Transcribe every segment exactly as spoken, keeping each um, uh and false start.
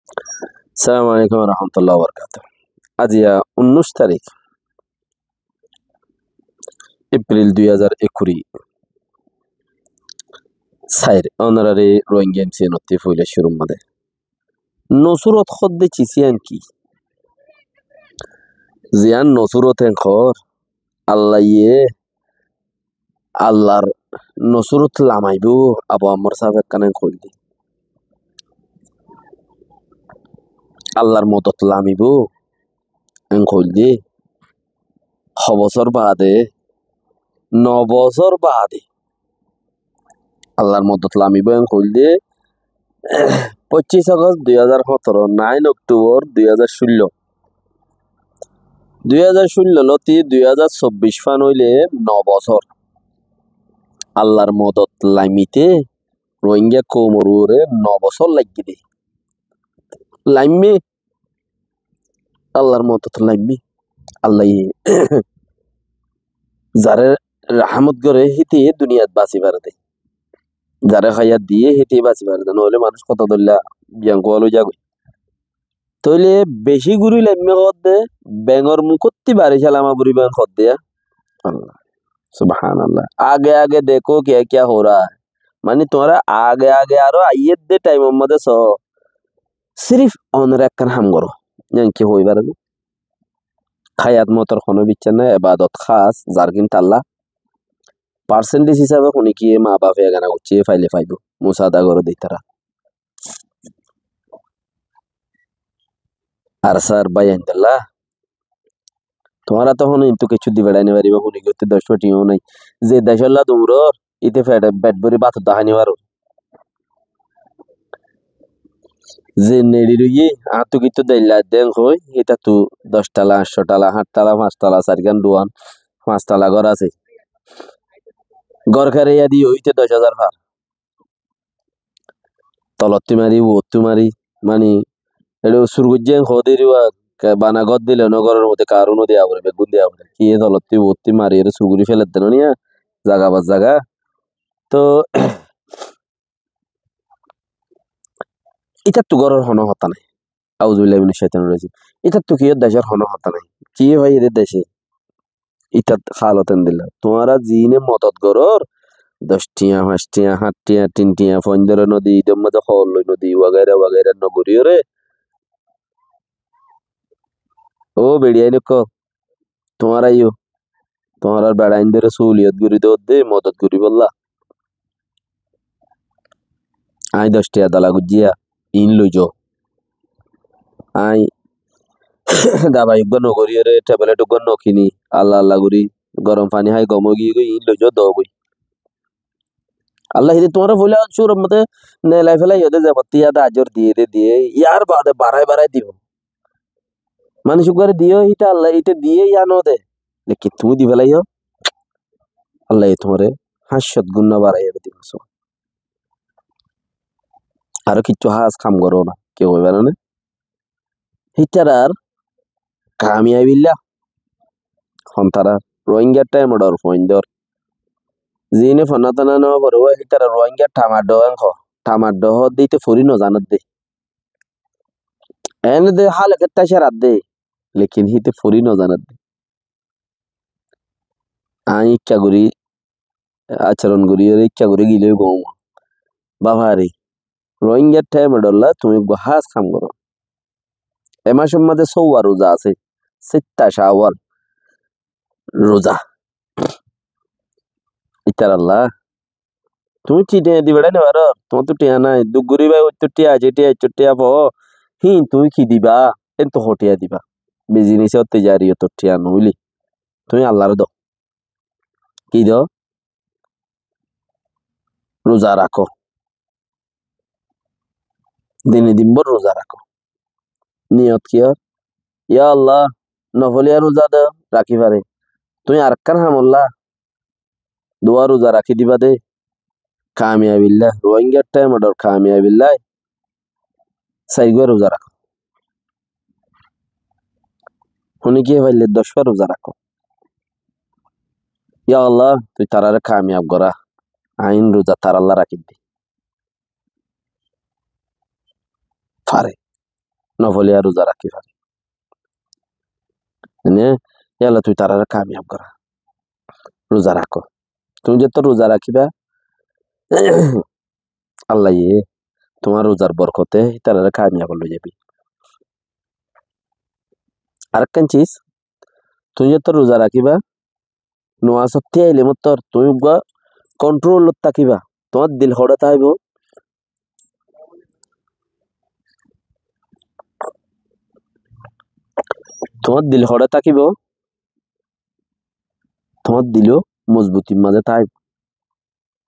Assalamu alaikum wa rahmatullahi wa barakatuhu. Aijja unnúic tarík, Epril dui házar ekuri sair, ónorare Rohingya M C N ottú foila cúrur mazé. Nusrot hoódde ciz yián ki? Ziyán nusrot en hoór, Allaye Allar nusrot lamaibóu, Abu Ammar sáb ekkán en hoóilde. Allar modot lamaibóu en hoóilde. Ho bosór baade, no bosór baade Allar modot lamaibóu en hoóilde. Foccíc Agost dui házar hóñtoro, nain Oktubor dui házar cúllo. Dui házar cúllo lóti dui házar sobbic fán óile no bosór. Allar modot lamaité Rohingya koumor uore no bosór laiggé dé. Laimmé, Allar modot laimmé. Allaye zaré rahámot goré híte duniyat basi fare dé. Zaré háyat diyé híte basi fare dé. Noóile manúic hotá dóilla biyañ kuwal ói zagói. Tóile bicí gorí laimmé hoódde, bengor mukótti bari cálama foribo en hoódde, ya Allah. Subhanallah. Age age dekó kiyá kiyá hoór. Mani tuáñra age age aró aiyér dé thaimor mazé soó. Sirif ónora ekkán ham goró. Yián ki hoói fare né? Háyat motor honó biccá nái, ebadot hás, zargín talla. Parsendej hísabe hone kiyé maa bafe egana goiccé, faile faibóu. Musaada goró de ítara. Ar sár báiyaindólla, tuáñra toóu honó intú kiccú di beçái nofaribá, hone giyótte doc fua thiañ nái. Ze decólla duñror, íte feth, feth bóri bát dahái nofaror. Ze neçi roiyé, añáttu kittú deilla dé en hoói, ítattu doc tala, añctho tala, háñt tala, fañs tala, sairgán duan, fañs tala gór asé. Gór keraiya diyó, íte doc házar far. Tolottú mari, uottú mari, mani, eçé sur goijjé en hoóde iriba, ke-, bana gór dile no góror modé karu no diya foré, beggún diya foré. Kiyé tolottú uottú mari ere sur gorí feledde no niya, zaga ba zaga. Toóu ítattu góror honó hotá nái. Auzubillahi minash shaitanir rajim. Ítattu kiyé decór honó hotá nái. Kiyé faiyé dé decé? Ítat hálot endilla. Tuáñra ziíne modot gorór, doc thiañ, fañs thiañ, háñt thiañ, tin thiañ, foindóro no di, ídor mazé hool loi no di, wagaira wagaira no goríyoré. Ó beçiyain ókkol, tuáñra yó tuáñrar beçaindóre súliyot gorí dódde, modot goríbolla. Aññí doc thiañ dola goijjé, iín loizó. Aññí dabai uggúa nogoríyoré, thebelet uggúa nokini, alla alla gorí, gorom faní hái gom óigiyói, iín loizó, dogói. Alla híte tuáñre foila cúror modé nelai félaiyo dé, zebattí yá dé ajor diyé dé diyé, yar baade barái barái dibou. Manúic uggúare diyó, híte Alla híte diyé yá no de. Lekin tuñí di félaiyo, Allaye tuáñre háñt cót gúnna baraiyoré dibou. Aró kiccú hás ham goró na, ki hoibar né? Hítarar kamiyabilla hon tarar Rohingya thaimodor foindor. Ziíne fona tana no fore, hítara Rohingya thamaddo en hoó. Thamaddo hoódde íte fori no zanadde. Ene de háleke tácar adde, lekin híte fori no zanadde. Aññí ikká gorí acaron goríyoré ikká gorí gilé gom. Bafari, Rohingya thaimodor lá tuñí eggúa hás ham goró. E mácor modé sóuwa ruza asé, sitta Cawal ruza. Ítarallá tuñí ki thiañ di beçái no faró, tuáñttu thiañ nái, duk gorí bái, óittu thiañ asé, thiañ, óittu thiañ fo, híin tuñí ki diba, éntu ho thiañ diba. Bizinisót, tijariyotór thiañ noóile tuñí Allaré do. Ki do? Ruza rakó. Dine din bór ruza rakó. Niyot ki ór? Ya Allah, nofoliya ruza de rakí fari. Tuñí arekkán hamolla duwa ruza rakí diba de. Kamiyabilla, Rohingya thaimodor kamiyabilla sairgúa ruza rakó. Hone kiyé faille doc fua ruza rakó. Ya Allah, tui tarare kamiyab gorá. Aññí ruza tarallá rakí di. Fare. nofoliya ruza rakí fare. Ene, yala tui tarare kamiyab gora. Ruza rakó. Tui zeto ruza rakíba, Allaye tuáñr ruzar borkote ítarare kamiyab loi zaibi. Arekkán sis, tui zeto ruza rakíba, nuasot tíaile mottor tui uggúa kontrolot tákiba. Tuáñr dil hoçé táibo, tuáñr dil hoçé tákibo, tuáñr dilo mozbutir mazé táibo.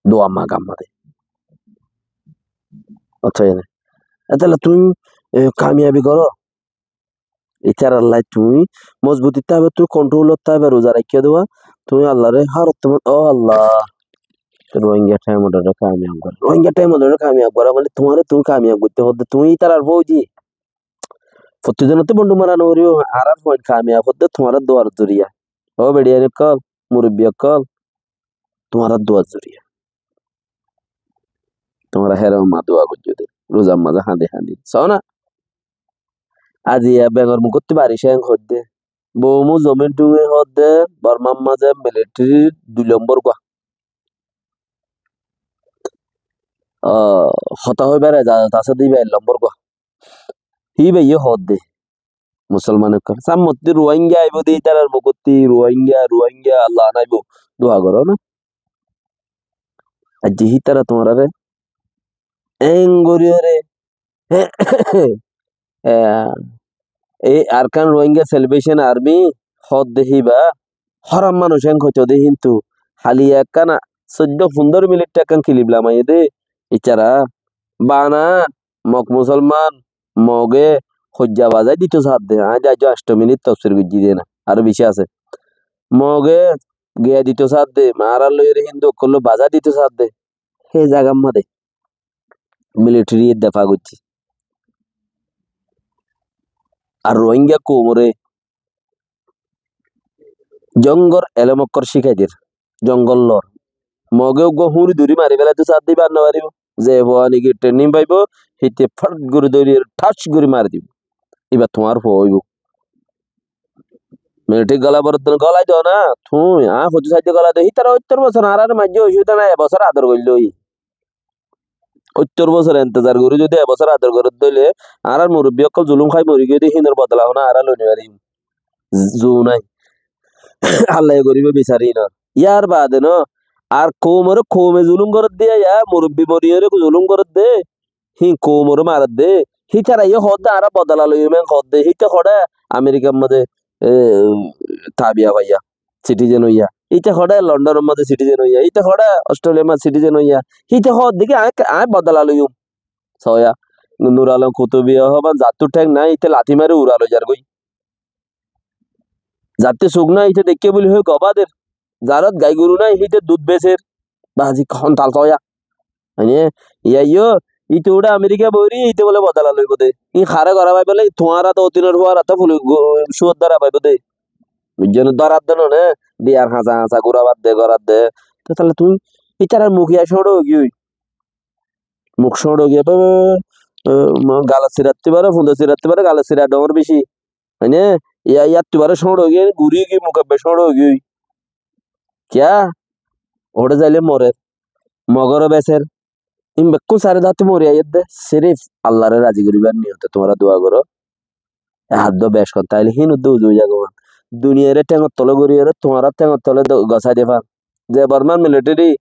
Dua maga mazé. Ótoba ene. Etella tui, e, kamiyabi goró. Ítarar lai tui mozbuti táiba, tui kontrolot táiba, ruza raikká dua, tui Allare hárottu, ó Allah, Rohingya thaimodore kamiyab gora. Rohingya thaimodore kamiyab gora, mane tuáñre tui kamiyab goitte hoódde, tui ítarar fóuji. Fottí zonotte bonduk mara no foribo, añárar fuain kamiyab hoódde tuáñrar duar zoriya. Ó beçiyain ókkol, murubbi ókkol, tuáñrar duar zoriya. Tuáñra hér ma dua goijjó de, ruzar mazé hañdi hañdi. Só na? Aziya Bengor mugottú bari ceng hoódde. Boumú zomin dhunge hoódde, Bormar mazé militarir dui lombor gua. Ó, hotá hoibar ezazot asé de íba ek lombor gua. Híbayé hoódde. Musolman ókkol. Sámmottí Ruáingga aibó de ítarar mugottí, Ruáingga, Ruáingga, Allah anáibo, dua goró na. Aijja hítara tuáñrare eén goríyore, e, e Arakan Rohingya Salvation Army hoódde híba, hóram manúic eén hoitó de, kintu háli ekkán soiddó fundóro minit ekkán kilip lamaiyé de, ítara bana Mog Musolman, Moge hoijja bazai dito saádde, añí de aijjó ancto minit tofsir goijjí de na, aró beci asé. Moge giya dito saádde, añárar loiyóre Hindu ókkol bazai dito saádde, hé zagar mazé militariye defa goijjé. Ar Rohingya koumore jongor elóm ókkol cíkai der, jongol lor. Moge uggúa húri duri mari félai de saádde íba ar no faribó. Ze fuaine ki training faibo, híte fát gorí dóri, thac gorí mari dibo. Íba tuáñr fua óibo. Militari gola boroddon golai do na, tui, añí hoddúr saidde golai do, hítara óttor bosór añárare maijjé, ocubida nai, ek bosór ador goillói. Óttor bosór entezar gorí zodi ek bosór ador goródde óile, añárar murubbi ókkol zulum hái mori giyé de, hínor bodola hone añára loi no farim. Zu nai. Allaye goríbo bisar hínor. Yar baade no, ar koumore koume zulum goródde, ya murubbi moriyóre zulum goródde, hín koumore maredde, hítaraye hoódde añára bodola loiyum en hoódde, híte hoçé Amerikar mazé, e, tabiya faiya, citizen óiya, híte hoçé Londonor mazé citizen óiya, híte hoçé Australiyar mazé citizen óiya, híte hoódde ki añí, añí bodola loiyum. Soya, Nur Alom Kutubiye hoóban zattú théng nai, híte lati mari ura loi zargói. Zatte suk nai, híte deikké buli hoi goba der. Zarot gai goru nai, híte dud beser. Bazi hon tal soya. Mane, iya yo, híte uçe Amerika bori, híte bole bodola loibo de. Hín hare gora faibo le, tuáñra to otinor fuara to fuli go-, suor dora faibo de. Buijjó ne, dorar de no ne, biyar hañsa hañsa gura bad de, gorar de. To tale tui, hítarar muk iya cóñço óigiyoi. Muk cóñço óigiyoi, ba, ba, ba, e, ma-, galot siratti fare, fundo siratti fare, galot sirat dhoóñr beci. Mane, iya, iyattú bare cóñço óigiyoi, guri giyoi, muk ebbe cóñço óigiyoi. Kiyá? Óre zaile morer. Mogore beser. Ín bekkún sari date mori aiyér de. Sirif Allare razi goribar niyote tuáñra dua goró. E haddó bec hon taile hín udde uzu ói zagói. Duniyare théngor tole goriyóre tuáñra théngor tole do-, gosái de fán. Ze Bormar militari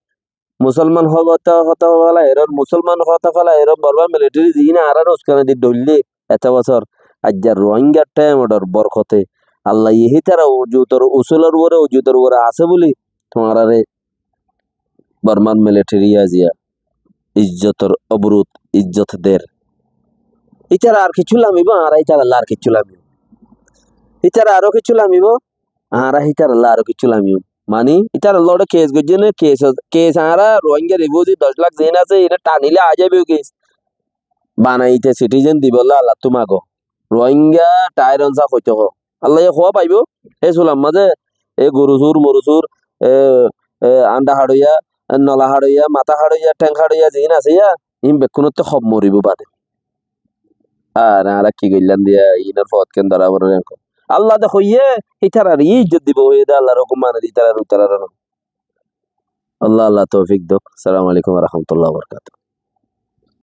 Musolman hotá, hotá félai eron, Musolman hotá félai eron, Bormar militari ziín añáráre uskani di dhoillé eto bosór, aijja Rohingya thaimodor borkote, Allaye hítara ujutor usulor uore, ujutor uore asé buli tuáñráre Bormar militari aziya izzotor obrut, izzot der. Ítara ar kiccú lamibó, añára ítaralla ar kiccú lamibó. Ítara aró kiccú lamibó, añára hítaralla aró kiccú lamiyum. Mani, ítarar lore kes goijjé né, kes, kes añára Rohingya refugee doc lak zeén asé, ire tanile aái zaibo kes. Banaite citizen dibolla Allattú mago. Rohingya tairon sa hoito ho. Allaye hoó faibo, e sular mazé, e goru sur, moru sur, e, e, anda haçoiya, e, nola haçoiya, matá haçoiya, théng haçoiya, zeén asé ya, ín bekkúnottú hom moribo bade. Ar añára ki goillám diya, inor fot ken dóra foribó. Allah de hoiyé, ítarar izzot dibo hoiyé de, Allar hukum mane de ítarar uttarar no. Allah, Allah toufik dók. Assalamu alaikum wa rahmatullahi wa barakatuhu.